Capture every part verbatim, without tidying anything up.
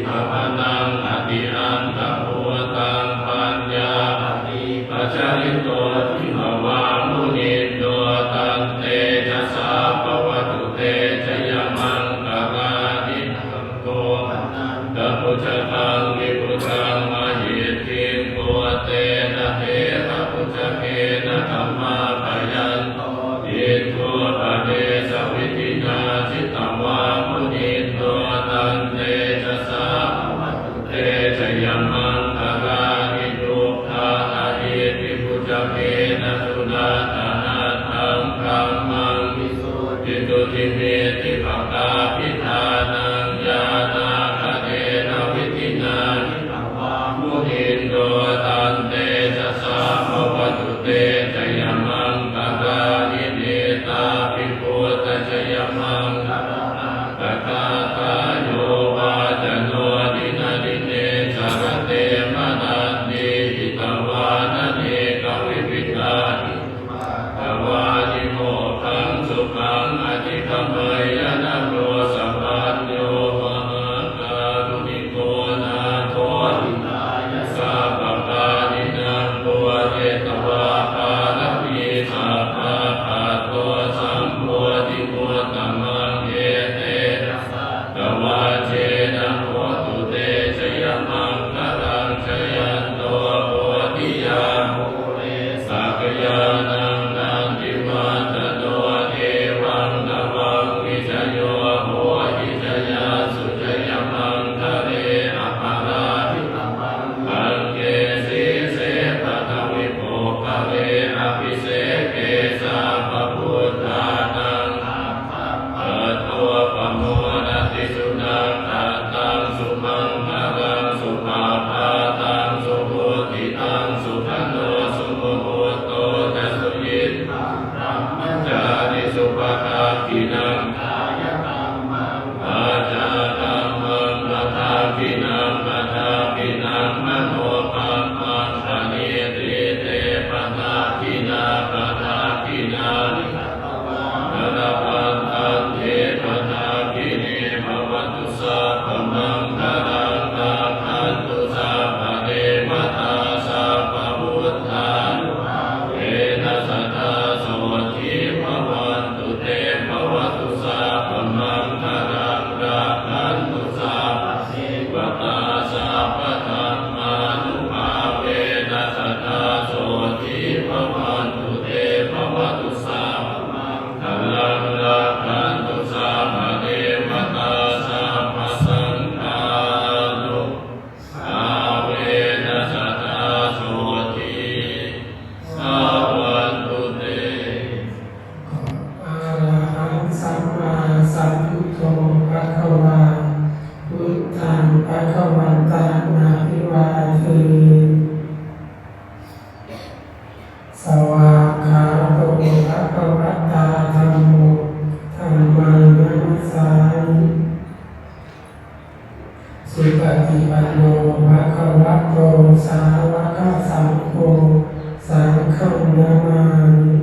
Ṭhānaṃ atiandhabhūtaṃ paññāpadīpajalito jitavanmunindo tantejasā bhavatu te jayamaṅgalāni. Nandopanandabhujagaṃ vibudhaṃ mahiddhiṃ puttena therabhujagena damāpayanto iddhūpadesavidhinā jitavanmunindo tantejasā bhavatu te jayamaṅgalāni. Duggāhadiṭṭhibhujagena sudaṭṭhahatthaṃ brahmaṃ visuddhijutimiddhibakābhidhānaṃ ñāṇāgadena vidhinā jitavanmunindo tantejasā bhavatu te jayamaṅgalāni. Etāpi buddhajayamaṅgala aṭṭhagāthā yo vācano dinadine sarate matandī hitvānanekavividhāni cupaddavāni mokkhaṃ sukhaṃ adhigameyya naro sapañño. Mahākāruṇiko nātho hitāya sabbapāṇinaṃ pūretvā pāramī sabbā patto sambodhimuttamaṃ etena saccavajjena hotu te jayamaṅgalaṃ. Jayanto bodhiyā mūle sakyānaṃ nandivaḍḍhano evaṃ tvaṃ vijayo hohi jayassu jayamaṅgale aparājitapallaṅke sīse paṭhavipokkhare abhiseke sabbabuddhānaṃ aggappatto pamodati. Sunakkhattaṃ sumaṅgalaṃ supabhātaṃ suhuṭṭhitaṃ sukhaṇo sumuhutto ca suyiṭṭhaṃ brahmacārisu padakkhiṇaṃ kāyakammaṃ vācākammaṃ padakkhiṇaṃ padakkhiṇaṃ manokammaṃ paṇidhī te padakkhiṇā padakkhiṇāni katvāna labhantatthe padakkhiṇe. Bhavatu sabbamaṅgalaṃ rakkhantu sabbadevatā sabbabuddhānubhāvena sadā sotthī bhavantu te. Bhavatu sabbamaṅgalaṃ rakkhantu sabbadevatā sabbadhammānubhāvena sadā sotthī bhavantu te. Bhavatu sabbamaṅgalaṃ rakkhantu sabbadevatā sabbasaṅghānubhāvena sadā sotthī bhavantu te. Arahaṃ sammāsambuddho bhagavā, buddhaṃ bhagavantaṃ abhivādemi. Svākkhāto bhagavatā dhammo, dhammaṃ namassāmi. Supaṭipanno bhagavato sāvakasaṅgho, saṅghaṃ namāmi.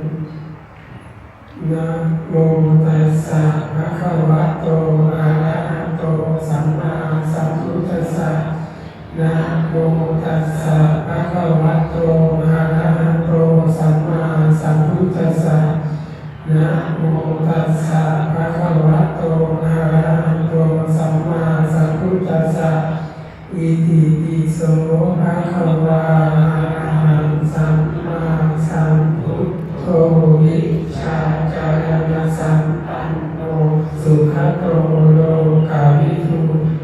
Namo tassa bhagavato arahato sammāsambuddhassa. Namo tassa bhagavato arahato sammāsambuddhassa. Namo tassa bhagavato arahato sammāsambuddhassa. Itipi so bhagavā arahaṃ sammāsambuddho vijjācaraṇasampanno sugato lokavidū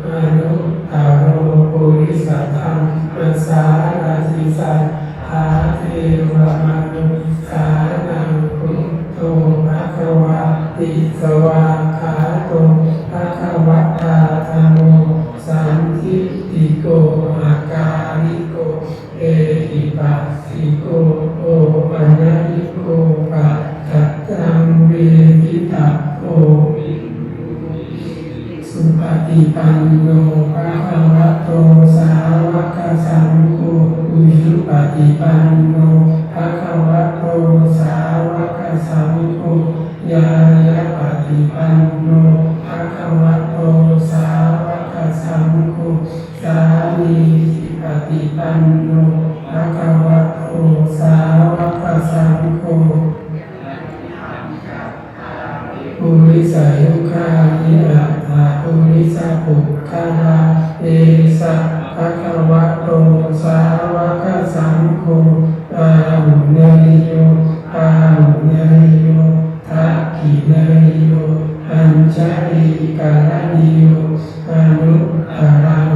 anuttaro purisadammasārathi satthā devamanussānaṃ buddho bhagavāti. Svākkhāto bhagavatā dhammo sandiṭṭhiko akāliko ehipassiko panno bhagavato sāvakasaṅgho, purisayugāni aṭṭha purisapuggalā, esa bhagavato sāvakasaṅgho, āhuneyyo pāhuneyyo dakkhiṇeyyo añjalikaraṇīyo anuttaraṃ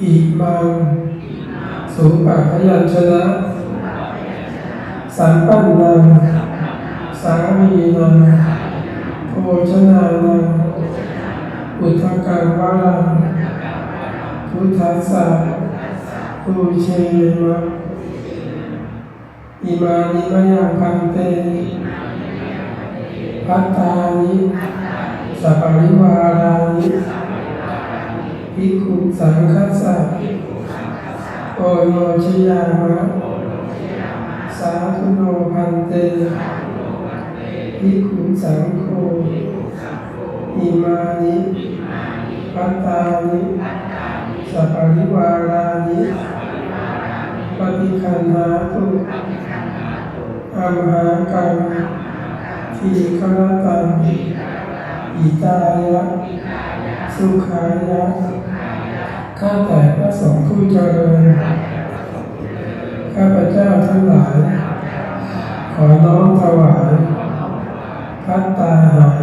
imaṃ sūpabyañjana sampannaṃ sālīnaṃ bhojanānaṃ udakaṃ varaṃ buddhassa pūjema. Imāni mayaṃ bhante bhattāni saparivārāni bhikkhusaṅghassa oṇojayāma. Sādhu no bhante, bhikkhusaṅgho imāni bhattāni saparivārāni paṭiggaṇhātu amhākaṃ dīgharattaṃ hitāya sukhāya. ข้าแต่พระสงฆ์ผู้เจริญ ข้าพเจ้าทั้งหลาย ขอน้อมถวายภัตตาหาร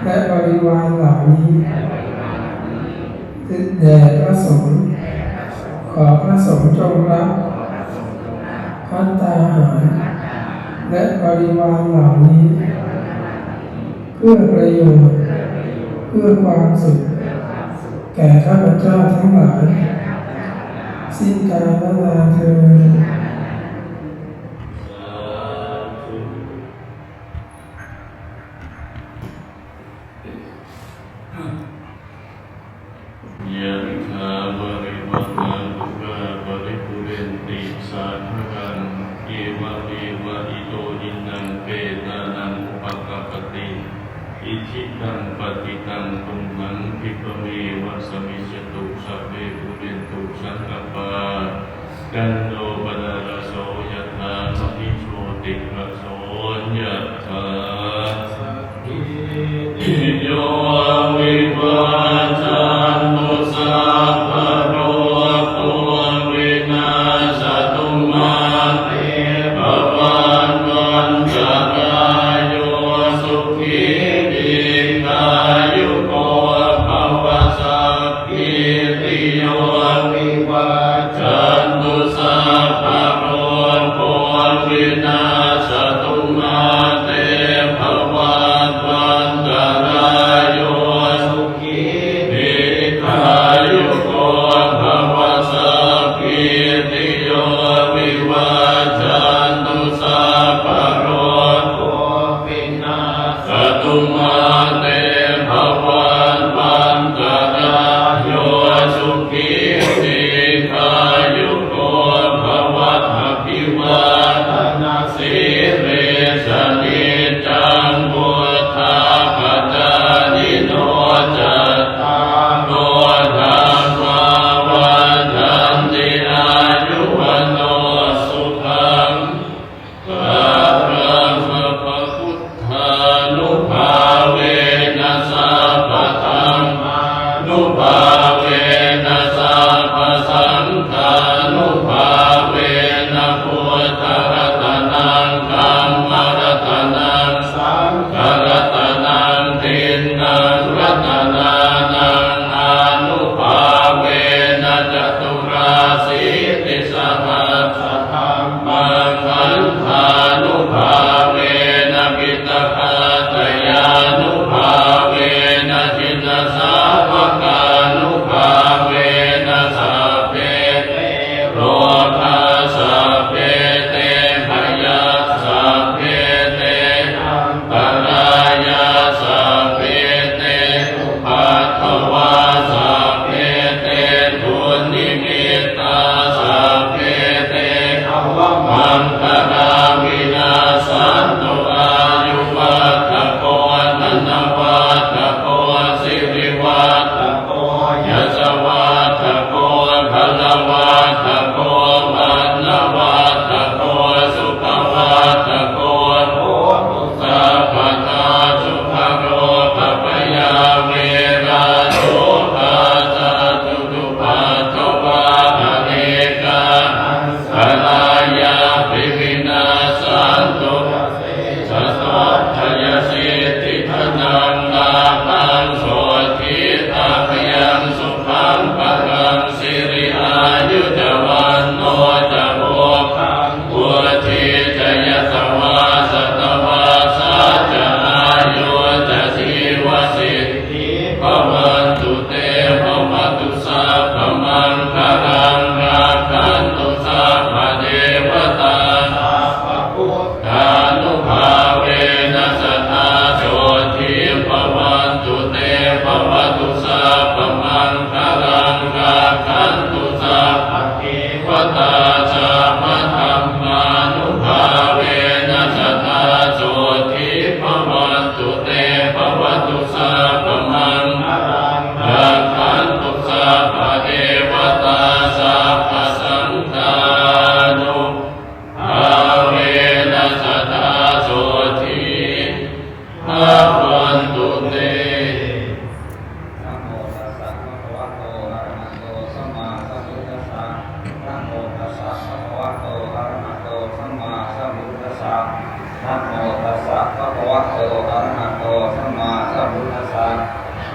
และบริวารเหล่านี้ แด่พระสงฆ์ ขอพระสงฆ์จงรับภัตตาหาร และบริวารเหล่านี้ เพื่อประโยชน์ เพื่อความสุข แก่ข้าพเจ้าทั้งหลาย สิ้นกาลนานเทอญ Yathā vārivahā pūrā paripūrenti sāgaraṃ, evameva ito dinnaṃ petānaṃ upakappati. Icchitaṃ patthitaṃ tumhaṃ khippameva samijjhatu, sabbe pūrentu saṅkappā, cando paṇṇaraso yathā, maṇi jotiraso yathā. Sabbītiyo vivajjantu, sabbarogo vinassatu, mā te bhavatvantarāyo, sukhī dīghāyuko bhava. Sabbītiyo vivajjantu, sabbarogo vinassatu, mā te bhavatvantarāyo, sukhī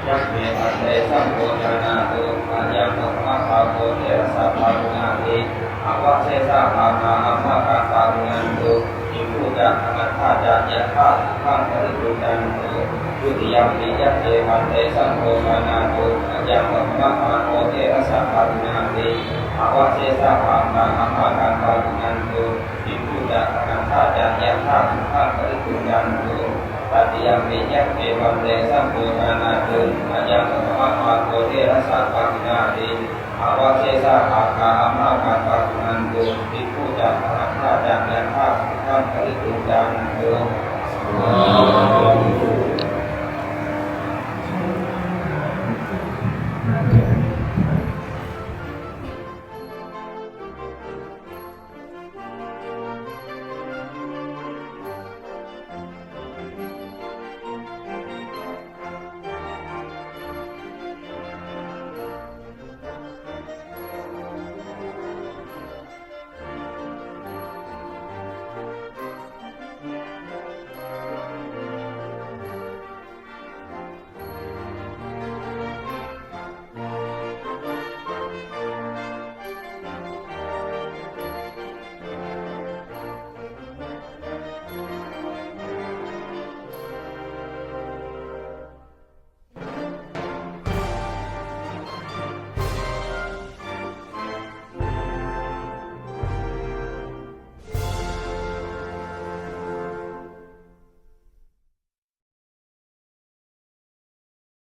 Yaṃ me bhante saṅgho jānātu, ayaṃ paṭhamabhāgo therassa pāpuṇāti, avasesā bhāgā amhākaṃ pāpuṇantu, bhikkhū ca āmantā ca yathābhūtaṃ paṭicchujjantu. Dutiyampi yaṃ me bhante saṅgho jānātu, ayaṃ paṭhamabhāgo therassa pāpuṇāti, avasesā bhāgā amhākaṃ pāpuṇantu, bhikkhū ca āmantā ca yathābhūtaṃ paṭicchujjantu. Tatiyampi yaṃ me bhante saṅgho jānātu, ayaṃ paṭhamabhāgo therassa pāpuṇāti, avasesā bhāgā amhākaṃ pāpuṇantu, bhikkhū ca āmantā ca yathābhūtaṃ paṭicchujjantu.